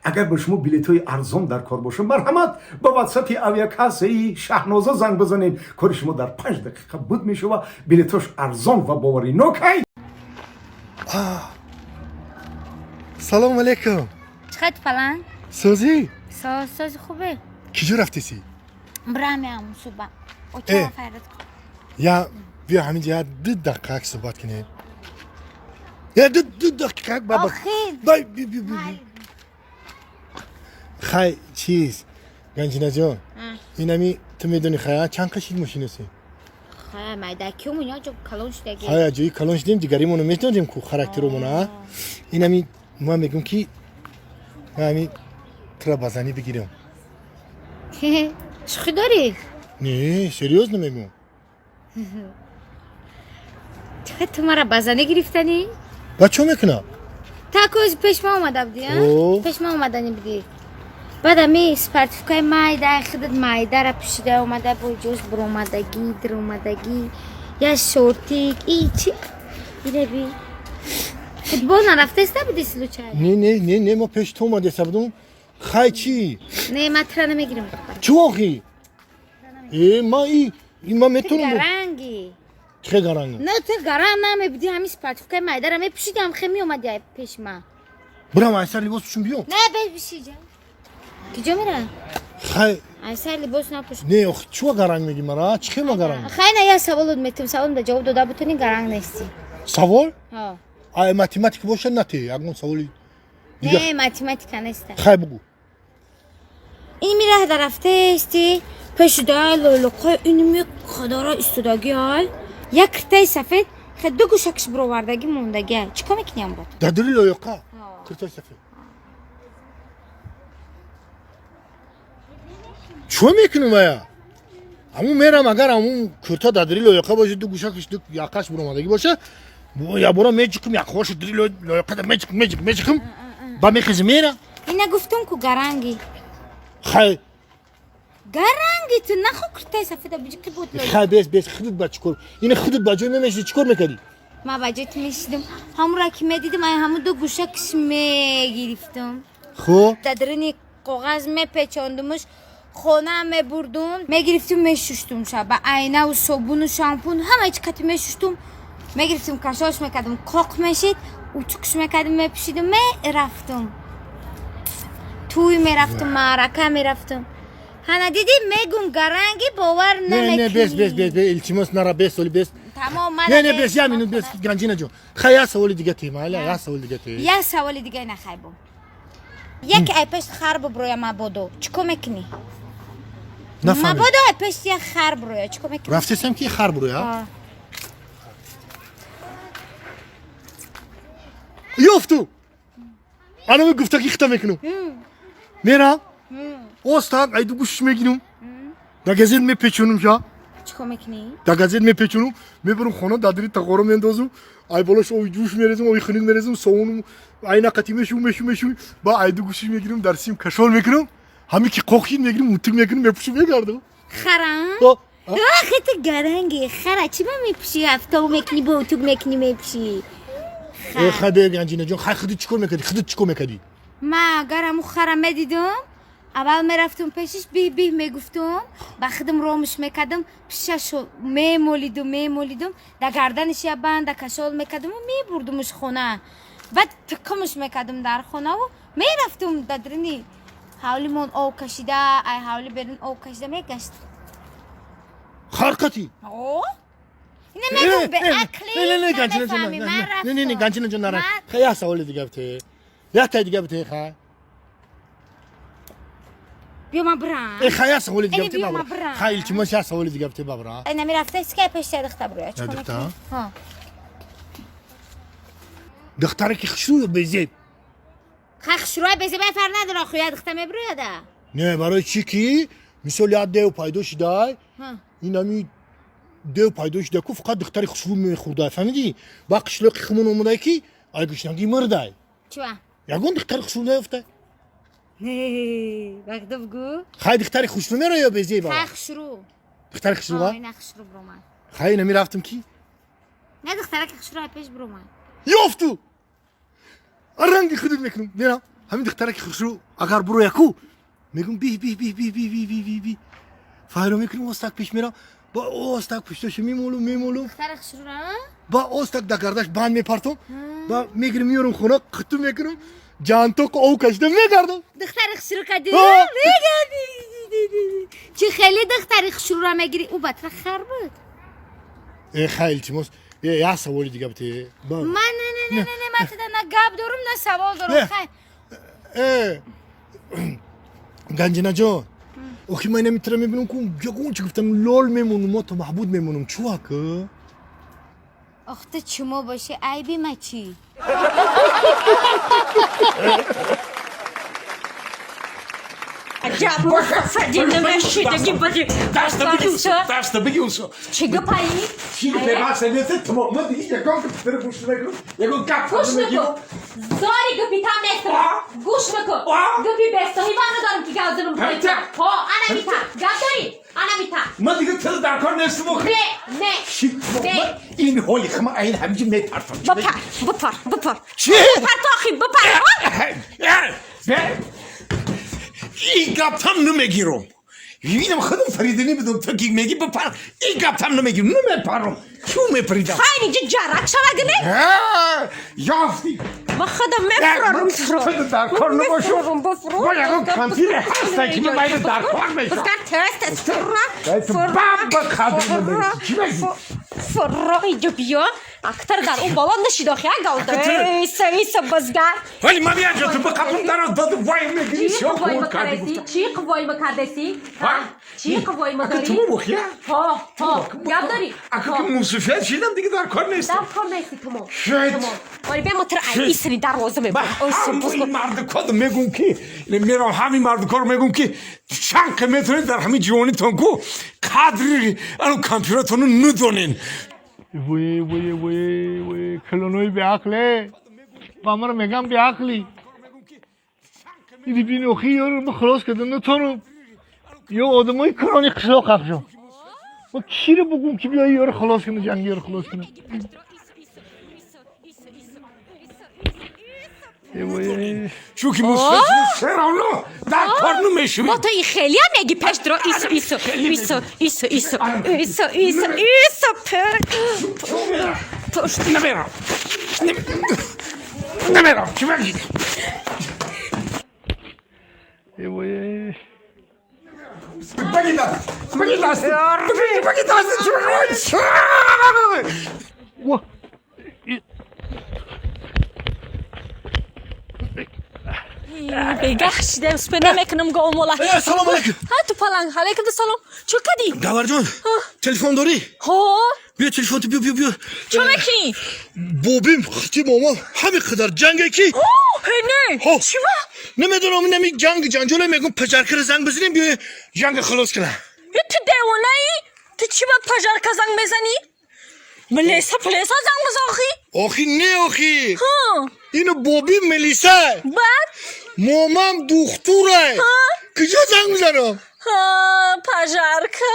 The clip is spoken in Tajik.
Агар ба шумо билетҳои арзон дар кор бошад, марҳамат, ба ватсапи авиакассаи Шаҳноза занг бизанед. Кори шумо дар 5 дақиқа буд мешава. Билетҳош арзон ва боваринок ай. Салом алейкум. Чӣ фалан? Созӣ? Соз, сози, хубе. Киҷо рафтесӣ? Брамеам суба. Э. Оча файрат. Я биё, ҳаминҷа я 2 дақиқа як суҳбат кунем, я ду дақиқа як баба. Охи. Бай, би би би би. Хай, чиз, Ганҷинаҷон, инами ту медони, хай, чанд қашид мошинаси? Хай, майда киюм, ино ҷо калон шудаги. Хай, ҷои калон шудем, дигаримоно метонем ку, характеромона. Инами ман мегӯм, ки ман ами тура ба занӣ бигирам. Шӯхӣ дорӣ? Не, серьёзно мегӯм. Чӣ, ту мара ба занӣ гирифтанӣ? Ба чо мекунам? Та кози пеш ма омада будӣ, а? О. Пеш ма омадани будӣ. Баъд ами спортивкаи майда, худат майдара пӯшида омада, бо ҷоз буромадагӣ, диромадагӣ, я шортик, и чи? Иреби. Футбол нарафтаиста будӣ случайно? Не, не, не, не, ма пеш ту омадеса будум. Хай, чӣ? Не, ман тура намегирам. Чӣ охи? Э, ма и ма Ту метонам. гаранги. Чӣ гарангам? Не, ту гаранг намебудӣ, ҳами спортивкаи майдара мепӯшиди, ҳам хе меомади ай пеш ма. Бирам, айсар либос пӯшум, биём. Не, беш бишиҷа. Киҷо мера? Хай. Айсар либос напӯш. Не, охи, чӣ гаранг мегӣ мара? Чӣ хема гаранг? Хай, на, я саволот метум, саволам ҷавоб дода бутони, гаранг нести. Савол? Ҳо. Ай, математика бошад, нате, ягон саволи дигар. Не, математика неста. Хай, бугӯ. Ин мираҳ дарафтаести, пеши дай лолоқай инми қадара истодагӣ, ай як киртаи сафед, хе ду гӯшакш бировардагӣ мондагӣ, ай чӣ кор мекунӣ ам бот? Дар дури лоёқа киртаи сафед чо мекунам? Ая ҳамун мерам, агар ҳамун курта дар дури лоёқа бошад, ду гӯшакш, ду яқаш буромадагӣ боша, ябора меҷиқм, яқҳошу дури лоёқада меҷиқм, меҷиқм, меҷиқм, ба мехезм, мера. Ина гуфтум ку, гаранги. Хай. Гаранги, ту нахо киртаи сафеда биҷиқи буд. Хай, бес, бес, худат ба чӣ кор, ина худат ба ҷой мемешди, чӣ кор мекардӣ? Ма ба ҷои ту мешидам, ҳамура ки медидим, ай ҳамун ду гӯшакш мегирифтум. Хуб. Дар даруни коғаз мепечондумуш, хона мебурдум, мегирифтум, мешуштум, ша ба айнаву собуну шампун ҳама чи кати мешуштум, мегирифтум, кашош мекардум, қоқ мешид, утюгш мекардум, мепӯшидум, мерафтум тӯй, мерафтум маърака, мерафтум. Ҳана дидӣ, мегум гаранги, бовар Не, не, бес, бес, бес, бес, илтимос, нара, бес, оли, бес. Тамом. Не, не, бес, я минут, бес, Ганҷина ҷон. Хай, як саволи дига те, майла, як саволи дига те. Як саволи дига нахайбо. Яке ай пешт хар буброя, мабодо, чӣ кор мекунӣ? Нафаҳмид. Мабодо ай пешти як хар буроя, чӣ кор мекунӣ? Рафтесам ки хар буроя? А. Ёфту! Анами гуфтаги хита мекунам. Мерам. Остак айду гӯшш мегирам. Да газет мепечонам ша. Чӣ кор мекунӣ? Да газет мепечонам, мебарам хона, дар дили тағора мендозам, ай болош оби ҷӯш мерезам, оби хунук мерезам, совунум айна қати мешу, мешу, мешу, ба айду гӯшш мегирам, дар сим кашол мекунам. Ҳами ки қоқшид, мегирам, утюг мекунам, мепӯшам, мегардам. Хара? О, Охи, ту гаранги, хара чӣ ба мепӯшӣ, ҳафтоб мекунӣ, бо утюг мекунӣ, мепӯшӣ? Э, хай, бе, Ганҷина ҷон, хай, худат чӣ кор мекардӣ? Худат чӣ кор мекардӣ? Ма агар ҳамун хара медидум, аввал мерафтум пешиш, биҳ биҳ мегуфтум, ба худам ромиш мекардам, пишашо мемолидум, мемолидум, да гарданиш я банда кашол мекардуму мебурдумуш хона, баъд тиқимш мекардум дар хонаву мерафтум дар дарини ҳавлимон об кашида, ай ҳавли берун об кашида мегашт. Харқати? О, ина мегум, беақлӣ. Не, не, не, Ганҷина ҷон, намефаҳмӣ, ман не, не, не, рафтум. Ганҷина ҷон, нара. Хай, як саволи дига бите. Як таи дига бите, хай. Биё, ман бирам. Э, хай, як саволи дига Эни бите, биё, бабра. ман бирам. Хай, илтимос, як саволи дига бите, бабра. Ина мерафта иска пеши я духта буроя, чӣ Я кор духта? мекунӣ? Ҳа. Духтаре ки хушрӯ, безеб. Хай, хушрӯй безебай фарқ надора, охи я духта мебирояда. Не, барои чӣ ки мисол як дев пайдо шидай, ин ҳами дев пайдо шида ку, фақат духтари хушрӯ мехӯрдай, фаҳмидӣ? Ба қишлоқи хумон омадай ки ай гушнагӣ мурдай. Чива? Ягон духтари хушрӯ наёфтай. Вақто бугӯ. Хай, духтари хушрӯ мера ё безеба? Хай, хушрӯ. Духтари хушрӯа? Ина хушрӯ биромад. Хай, ина мерафтам ки Не, духтараки хушрӯ ай пеш биромад. Ёфту, ранги худут мекунам, мерам. Ҳамин духтараки хушрӯ агар буро яку мегум бих бих бих бих бих бих бих бих бих файро мекунем, остак пеш мерам, ба остак пушташу мемолум, мемолум. Духтари хушрӯра? Ба остак да гардаш банд мепартом, ба мегирим, меёрам хона, қиту мекунам, ҷантоқ ов кашида мегардам. Духтари хушрӯ кадӣ? Ҳа. Мегардӣ. Чӣ хеле духтари хушрӯра мегирӣ? Ӯ батра хар буд. Э, хай, илтимос, э, як саволи дига бите. Ман не, не, не, не, не, ман туда на гап дорум, на савол дорум. Не. Хай. Э, Ганҷинаҷон, охи ман инамитра мебинам ку, ягон чи гуфтам, лол мемонум, мо то маҳбуд мемонум, чувак. Ох, ту чумо бошӣ, айби ма чӣ? Аҷаб мустафади намешидаги бади. Даста бигир, даста бигир. Чӣ гапаи? Чӣ певаса несе тмо, ма диги ягон ки писара гӯш намекунам, ягон гап Гӯш намегирам. накун. Зори гапи там нестам. Гӯш накун. Гапи бесоҳиба надорам ки гап занам. Ҳамита. Ҳо, ана мита. Гап дорӣ? Ана мита. Ма диги тил дар кор нестам охи. Не, не. Чӣ Не. ин ҳоли хама айн ҳамиҷи мепартам. Бипар, бипар, бипар. Чӣ? Бипар то охи, бипар. Ин гаптам намегирам. Инам худам фаридани бидум, ту ки меги бипар, ин гаптам намегирам, намепарам. Чӯ мепаридам? Хайр, инҷа ҷарак шавад не? Ёфти. Ма худам мефурорам туро. Ту дар кор набошум. Бифурор. Бо ягон кампире ҳаста ки ман дар кор мешам. Бискар тест тест фурра. Баба қадр надорӣ. Чӣ мегӣ? Фурра инҷа биё. Актар дар он боло нашид охи агалда. Иса иса базгар. Вале ман биё ту ба қабул дароз доду вай мегирӣ Чӣ шо қуввои кор кардӣ макардеси? гуфта. Чӣ қуввои макардеси? Ҳа? Чӣ қуввои Ака макарӣ? ту мухия? Ҳо, ҳо, гап дорӣ? Ака ки мусуфият шидам диги дар кор нестам. Дар кор нести тумо. Шит. Тумо. Вале бия мо туро ай исри дарвоза Ба мебарам. Ой, ҳамаи мардукор мегум ки мерам, ҳамин мардукор мегум ки чанд ка метавонед дар ҳамин ҷивонитон ку қадри ану компютератонро надонен. Вой, вой, вой, вой, калонои беақле, ба маро мегам беақлӣ. Иди бин, охи ёро ма халос кардам, натонам. Ё одамои калони қишлоқ ҳақшо, ма киро бугум ки биёи ёро халос кунам, ҷанги ёро халос кунам? Э, вой. Чунки мусуфият серавно дар кор намешавед. Мо то и хеле ҳам меги пеш туро исо исо исо исо исо исо исо исо пер. Намерам, намерам, чӣ мегӣ? Э, вой. Баги даст, баги даст, баги даст, чӣ мегӯ? Ва. Бегаҳ шидем, спе намекунам гомола. Э, салом алейкум. Ҳа, ту паланг, алейкум салом. Чӣ кадӣ? Даварҷон, телефон дорӣ? Ҳо. Биё, телефон ту, биё, биё, биё. Чӣ мекунӣ? Бобим хити мома ҳамин қадар ҷанге ки. Ҳе, не. Ҳо. Чӣ ва? Намедонам, инами ҷанг ҷанҷоле, мегум паҷаркара занг бизанем, биё ҷанга халос кунам. Е, ту девонаӣ? Ту чӣ ба пожарка занг мезанӣ? Милиса плеса занг бизан охи. Охи не, охи. Ҳа. Ину бобим милиса. Баъд? Момам духтура. Куҷо занг мизанам? Ҳа, пожарка.